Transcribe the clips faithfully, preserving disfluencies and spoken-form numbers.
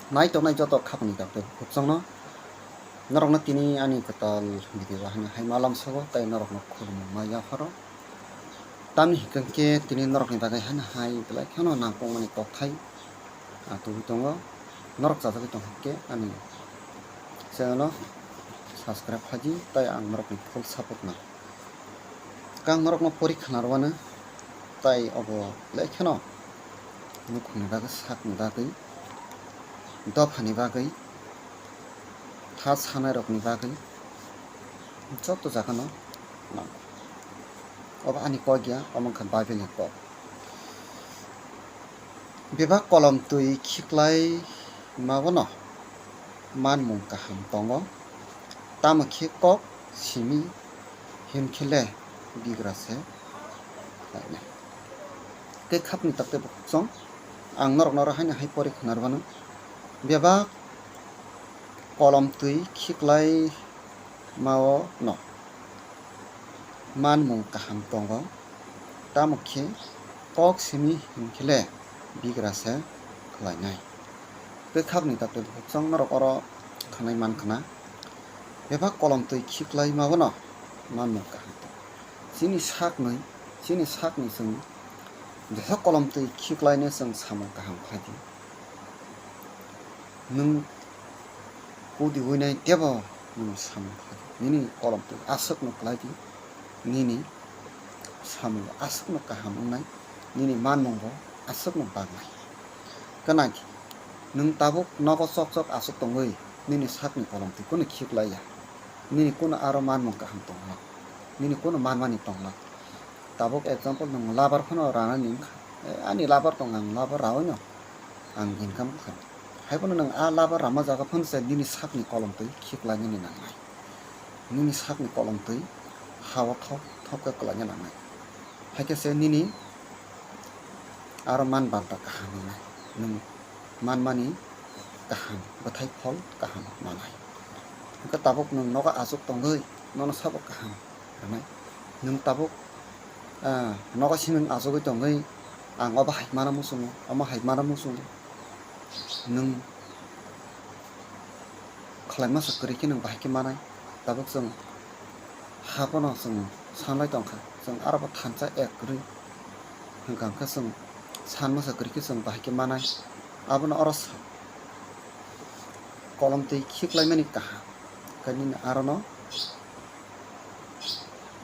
Nai tongnai joto khapni dakti bukhukchangno norokno tini ani kwtal video haino hai malam sogo tei norokno khulumung ma yapharo. Tamni hwnkhe tini norokni bagwi haino hai belai kheno nangkukmani kokthai, ah, tubui tongo. Norok chajagwi tong hwnkhe ani channel o subscribe khlaidi tei ang norokni full support nang. Kang norokno porikha narwano tei obo belai kheno nukhungni bagwi, sakni bagwi, dophani bagwi, ha sanairokni bagwi joto jagano nango. Obo ani kok ya, omo wngkha Bible ni kok. Bebak kolom twi khiklai mawano manmung kaham tongo, tamo khe kok simi hinkhe le bigra se lainai. Tei khapni takte bukhukchong ang norokno oro haino hai pori khwnarwano, bebak kolom twi khiklai mawano manmung kaham tongo, tamo khe kok simi hinkhe le bigra se khlainai. Tei khapni takte bukhukchong norok oro khwnai mankha na, bebak kolom twi khiklai mawano manmung kaham tongo. Chini sakni, chini sakni chwng jesa kolom twi khiklaino chwng samung kaham khlai di. Nwng kudi winai tebo nwng samung khlai di. Nini kolom twi aswkno khlai di. Nini samung aswkno kaham wngnai. Nini manmungo aswkno baknai. Kwnai, nwng tabuk nogo chok chok aswk tongwi nini sakni kolom twi kunu khiklaiya. Nini kunu aro manmung kaham tongla. Nini kunu manmani tongla. Tabuk example nwng labar phano ranani wngkha. Eh, ani labar tong, ang labar raoino ang income kha. Haiphano nwng a labar rama jaga phano se nini sakni kolom twi khiklainani nangnai. Nini sakni kolom twi hao thok thok khe kwlaina nangnai. Hai khe se nini aro man banta kaham wngnai. Nwng manmani kaham, bwthai phol kaham manai. Hwnkhe tabuk nwng nogo achuk tongwi nono sabo kaham rwnai. Nwng tabuk, ah, nogo simi achugwi tongwi ang obo hai mana muchungo, omo hai mana muchungo. Nwng khlai masa kwrwi khe nwng bahai khe manai. Tabuk chwng ha phano chwng sanlai tongkha, chwng aro bo thansa ek kwrwi hwnkha hwnkhe chwng san masa kwrwi khe chwng bahai khe manai. Abono oro sa kolom twi khiklaimani kaham, khe nini arono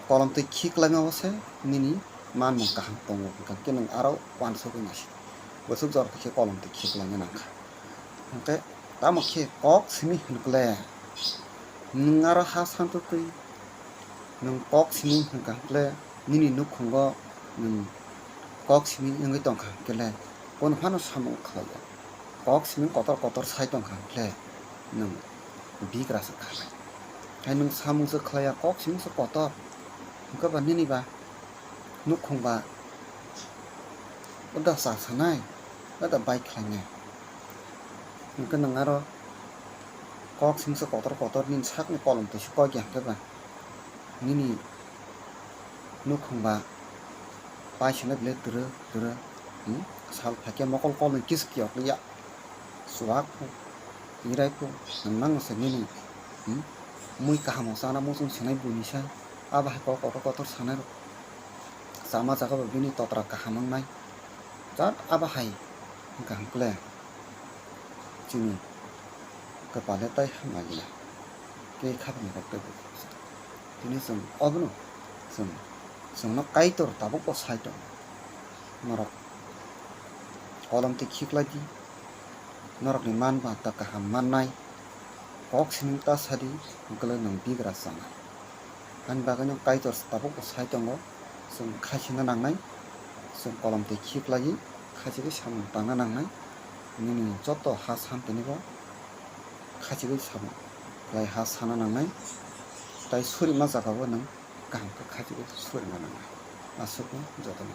kolom twi khiklaima o se nini manmung kaham tongo, hwnkha khe nwng aro uansugwi naising. Bwswk jora khe kolom twi khiklaina nangkha. Hwnkhe tamo khe kok simi hwnkle nwng aro ha santutwi nwng kok simi hwnkha hwnkle nini nukhungo nwng kok simi wngwi tongkha hwnkhe le kunu phano samung khlaiya. Kok simi kotor kotor sai tongkha hwnkhe nwng bigra se khalai. Hai nwng samung se khlaiya, kok simi se kotor. Hwnkhe ba nini ba nukhung ba oda sa sanai, oda bai khlainai. Hwnkhe nwng aro kok simi se kotor kotor nini sakni kolom twi se kok ya hwnkhe ba nini nukhung ba pai sene belai twrwk twrwk, hmm? Sal phaikhe mokol kolni kisu kiyok liya. Chuwak phu, irai phu, nwng nang se nini, hmm? Mui kaham o chana muchung sinai buini sai, abo hai kok kotor kotor sanai rok. Chama jaga bo bini totra kaham wngnai. Jat abo hai hwnkha hwnkle chini kwpale tai hamya gila. Khe khapni kok tei bukhuk se. Tini chwng obono chwng, chwngno Kaitor tabukbo sai tongo. Norok kolom twi khiklai di, norokni man banta kaham mannai, kok sining ta sadi, hwnkhe nwng bigra chanai. Ani bagwino Kaitor tabukbo sai tongo, chwng khaisina nangnai, chwng kolom twi khiklaiwi khaichigwi samung tangna nangnai, nini joto ha santinibo khaichigwi samung khlai ha sana nangnai, tai surima jagao nwng kaham khe khaichigwi surima nangnai. Aswkno jotono.